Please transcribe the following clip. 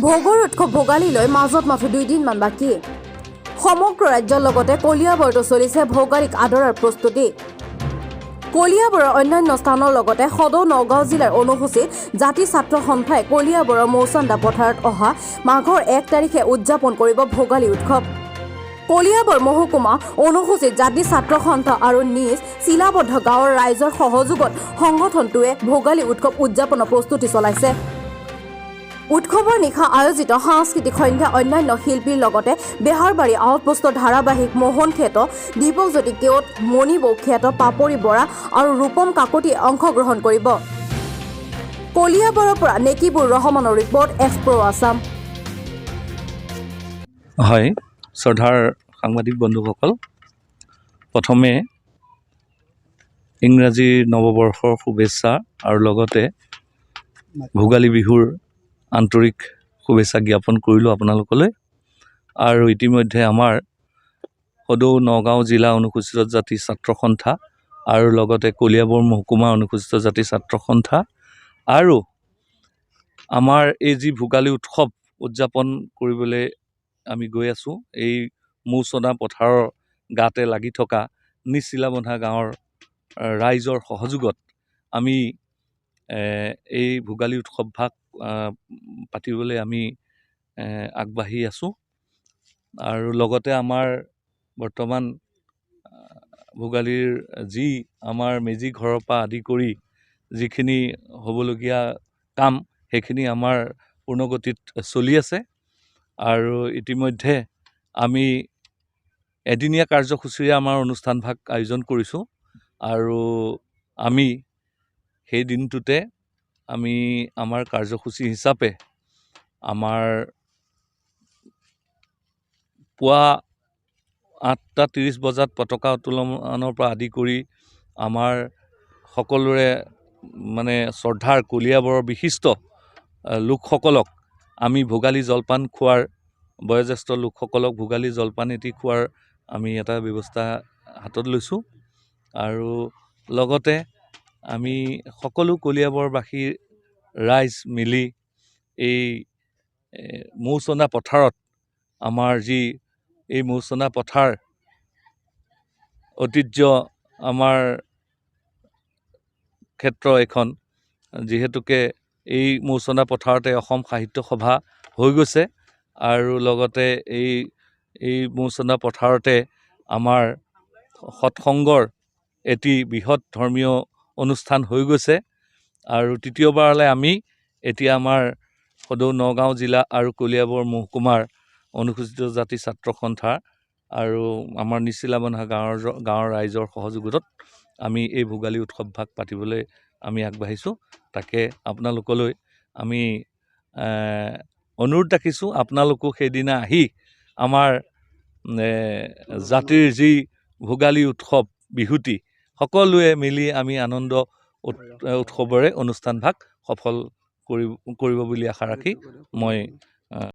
ভোগৰ উৎসৱ ভোগালীলৈ মাজত মাথো 2 দিনমান বাকী। সমগ্ৰ ৰাজ্যৰ লগতে কলিয়াবৰতো চলিছে ভোগালীক আদৰাৰ প্ৰস্তুতি। কলিয়াবৰৰ অন্যান্য স্থানৰ লগতে সদৌ নগাঁও জিলাৰ অনুসূচীত জাতি ছাত্ৰ সন্থাই কলিয়াবৰৰ মৌচান্দা পথাৰত অহা মাঘৰ 1 তাৰিখে উদযাপন কৰিব ভোগালী উৎসৱ। কলিয়াবৰ মহকুমা অনুসূচীত জাতি ছাত্ৰ সন্থা আৰু নিজ চিলাবন্ধা গাঁৱৰ ৰাইজৰ সহযোগত সংগঠনটোৱে ভোগালী উৎসৱ উদযাপনৰ প্ৰস্তুতি চলাইছে। উৎসৱৰ নিশা আয়োজিত সাংস্কৃতিক সন্ধ্যা অন্যান্য শিল্পীৰ লগতে বেহাৰবাৰী আউটপোষ্টৰ ধাৰাবাহিক মোহন খেত, দীপকজ্যোতি কেওট, মণিবৌ খ্যাত পাপৰি বৰা আৰু ৰূপম কাকতিয়ে অংশগ্ৰহণ কৰিব। কলিয়াবৰৰ পৰা নেকিবুৰ ৰহমানৰ ৰিপৰ্ট, এক্সপ্ৰ' আছাম। হয়, শ্ৰদ্ধাৰ সাংবাদিক বন্ধুসকল, প্ৰথমে ইংৰাজী নৱবৰ্ষৰ শুভেচ্ছা আৰু লগতে ভোগালী বিহুৰ আন্তৰিক শুভেচ্ছা জ্ঞাপন কৰিলোঁ আপোনালোকলৈ। আৰু ইতিমধ্যে আমাৰ সদৌ নগাঁও জিলা অনুসূচিত জাতি ছাত্ৰ সন্থা আৰু লগতে কলিয়াবৰ মহকুমা অনুসূচিত জাতি ছাত্ৰ সন্থা আৰু আমাৰ এই যি ভোগালী উৎসৱ উদযাপন কৰিবলৈ আমি গৈ আছোঁ, এই মৌচনা পথাৰৰ গাতে লাগি থকা নিজ চিলাবন্ধা গাঁৱৰ ৰাইজৰ সহযোগত আমি এই ভোগালী উৎসৱভাগ পাতিবলৈ আমি আগবাঢ়ি আছোঁ। আৰু লগতে আমাৰ বৰ্তমান ভোগালীৰ যি আমাৰ মেজি ঘৰৰ পৰা আদি কৰি যিখিনি হ'বলগীয়া কাম, সেইখিনি আমাৰ পূৰ্ণগতিত চলি আছে। আৰু ইতিমধ্যে আমি এদিনীয়া কাৰ্যসূচীৰে আমাৰ অনুষ্ঠানভাগ আয়োজন কৰিছোঁ আৰু আমি সেই দিনটোতে আমি আমাৰ কাৰ্যসূচী হিচাপে আমাৰ পুৱা 8টা 30 বজাত পতাকা উত্তোলনৰ পৰা আদি কৰি আমাৰ সকলোৰে মানে শ্ৰদ্ধাৰ কলিয়াবৰৰ বিশিষ্ট লোকসকলক আমি ভোগালী জলপান খোৱাৰ, বয়োজ্যেষ্ঠ লোকসকলক ভোগালী জলপান এটি খোৱাৰ আমি এটা ব্যৱস্থা হাতত লৈছোঁ। আৰু লগতে আমি সকলো কলিয়াবৰবাসী ৰাইজ মিলি এই মৌচনা পথাৰত আমাৰ যি এই মৌচনা পথাৰ ঐতিহ্য আমাৰ ক্ষেত্ৰ এইখন, যিহেতুকে এই মৌচনা পথাৰতে অসম সাহিত্য সভা হৈ গৈছে আৰু লগতে এই মৌচনা পথাৰতে আমাৰ সৎসংগৰ এটি বৃহৎ ধৰ্মীয় অনুষ্ঠান হৈ গৈছে। আৰু তৃতীয়বাৰলৈ আমি এতিয়া আমাৰ সদৌ নগাঁও জিলা আৰু কলিয়াবৰ মহকুমাৰ অনুসূচিত জাতি ছাত্ৰ সন্থা আৰু আমাৰ নিচিলাবন্ধা গাঁৱৰ ৰাইজৰ সহযোগত আমি এই ভোগালী উৎসৱভাগ পাতিবলৈ আমি আগবাঢ়িছোঁ। তাকে আপোনালোকলৈ আমি অনুৰোধ ৰাখিছোঁ, আপোনালোকো সেইদিনা আহি আমাৰ জাতিৰ যি ভোগালী উৎসৱ বিহুটি সকলোৱে মিলি আমি আনন্দ উৎসৱেৰে অনুষ্ঠানভাগ সফল কৰিব বুলি আশা ৰাখি মই